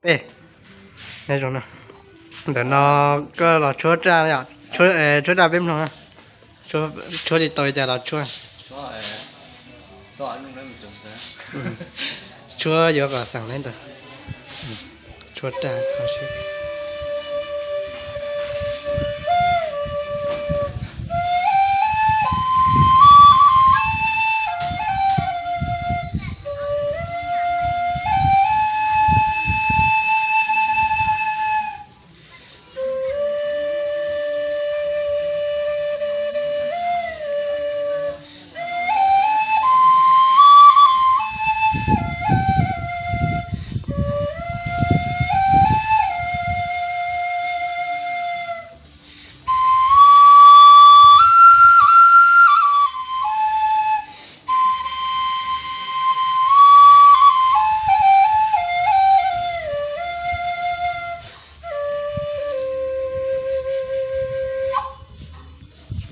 Ej, nyob zoo na. Ntawm no koj los tshuab raj yom? Tshuab, tshuab raj peb mloog na. Tshuab li tau li cas los tshuab. Tshuab yuav kom xeem li ntawd. Tshuab raj kho siab.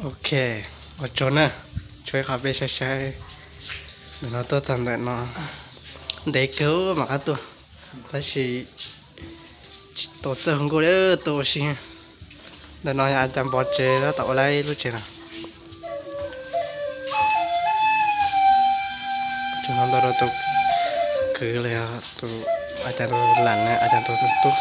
Ok, ua tsaug na. Tshuab ib qho peb saib saib. Ntawm no tuaj txog ntawm no ntev kawg mam qab tuaj, tab sis tsis tau txawj hu nkauj li, tuaj ua si. Ntawm no yog a cas npov tsev tab tom ua laib lub tsev no. Tsev no ntau rau tus kwv los yog tus a cas tus lam na, a cas tus tub.